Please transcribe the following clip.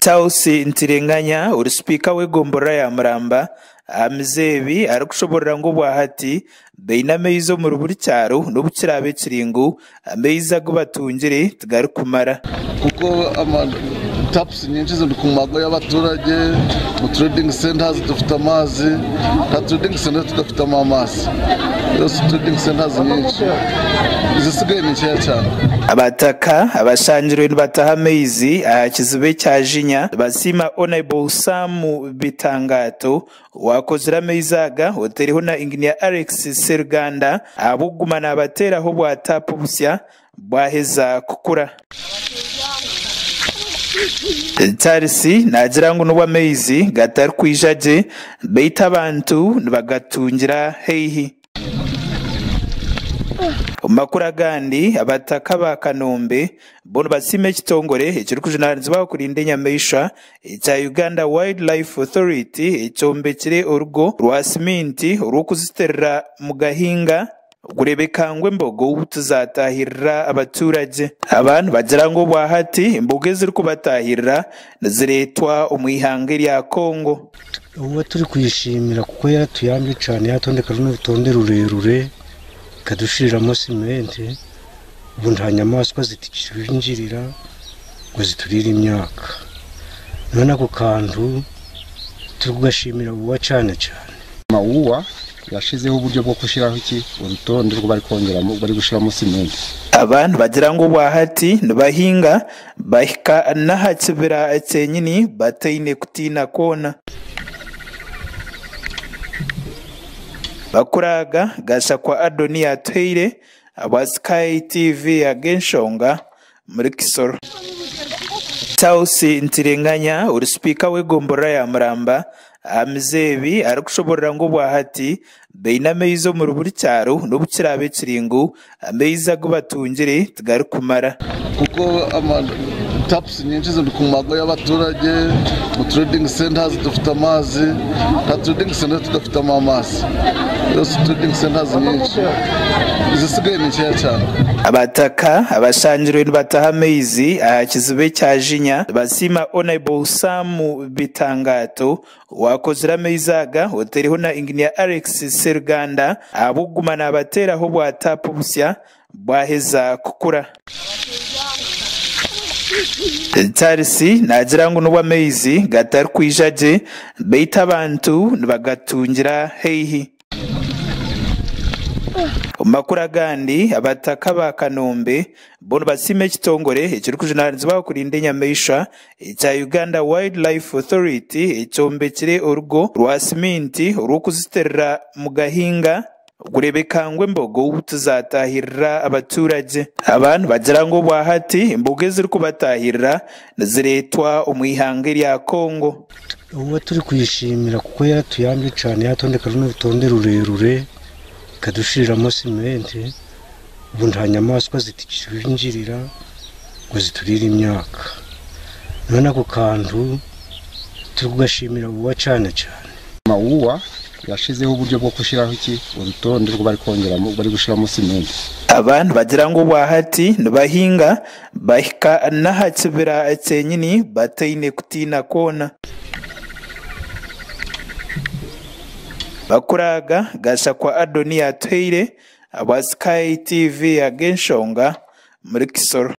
Charles Ntirenganya ori sipiika w'egomborora ya Muramba ahamize ebi arikushoborora ngu obwahati baine amaizi omuri buri kyaro n'obu kiraabe kiri ngu amaizi agu batungire tigarikumara. Kuko ama tapusi nyingi ziri ku mago y'abaturage, mu trading centers dufite amazi, nta trading center tudafitemo amazi, yose trading centers nyinshi izisigaye ni nkeya cyane. Abataka abashangirwe nibataha amaizi aha kiziba ekya Jinya nibasiima Honourable Sam Bitangato owaakozire amaizi aga otaireho na Engineer Alex Seruganda ahabw'okuguma naabateeraho bwa taapu busya bwaheza kukura. Charles naagira ngu n'obu amaizi gatarikwija gye beitu abantu nibagatungira haihi. Omu makuru agandi, abataka ba Kanombe bo nibasiima ekitongore ekirikujunaanizibwa aha kurinda enyamaishwa ekya Uganda Wildlife Authority ekyombekire orugo rwa siminti orw'okuzitirira Mugahinga kureebeka ngu embogo tizaatahirira abaturage. Aba nibagira ngu obwahati embogo ezirikubatahirira nizireetwa omu ihanga erya Congo. Uwe turikwishimira kuko yaratuyambire cane yatondeka runo rutonde rurerure ekadushiriramu simenti ubu nta nyamaswa zitikitwinjirira ngu ziturire emyaka. None ako kantu turikugashimira Uwa cane cane. Mawuwa yashizeho uburyo bwo gushyiraho iki urutonde rwo bari kongeramo bari gushyiramo simenti. Aba nibagira ngu obwahati nibahinga bahika n'aha kibira kyenyini bataine kutiina kwona. Bakuraaga Gashakwa Adonia Atuhaire ahabwa Sky TV ag'enshonga muri Kisoro. Charles Ntirenganya ori sipiika w'egomborora ya Muramba ahamize ebi arikushoborora ngu obwahati baine amaizi omuri buri kyaro n'obu kiraabe kiri ngu amaizi agu batungire tigarikumara. Kuko ama tapusi nyingi ziri ku mago y'abaturage, mu trading centers dufite amazi, nta trading center tudafitemo amazi, yose trading centers nyinshi izisigaye ni nkeya cyane. Abataka abashangirwe nibataha amaizi aha kiziba ekya Jinya nibasiima Honourable Sam Bitangato owaakozire amaizi aga otaireho na Engineer Alex Seruganda ahabw'okuguma naabateeraho bwa taapu busya bwaheza kukura. Charles naagira ngu n'obu amaizi gatarikwija gye beitu abantu nibagatungira haihi. Omu makuru agandi, abataka ba Kanombe bo nibasiima ekitongore ekirikujunaanizibwa aha kurinda enyamaishwa ekya Uganda Wildlife Authority ekyombekire orugo rwa siminti orw'okuzitirira Mugahinga kureebeka ngu embogo tizaatahirira abaturage. Aba nibagira ngu obwahati embogo ezirikubatahirira nizireetwa omu ihanga erya Congo. Uwe turikwishimira kuko yaratuyambire cane yatondeka runo rutonde rurerure ekadushiriramu simenti ubu nta nyamaswa zitikitwinjirira ngu ziturire emyaka. None ako kantu turikugashimira Uwa cane cane. Mawuwa yashizeho uburyo bwo gushyiraho iki urutonde rwo bari kongeramo bari gushyiramo simenti. Aba nibagira ngu obwahati nibahinga bahika n'aha kibira kyenyini bataine kutiina kwona. Bakuraaga Gashakwa Adonia Atuhaire ahabwa Sky TV ag'enshonga muri Kisoro.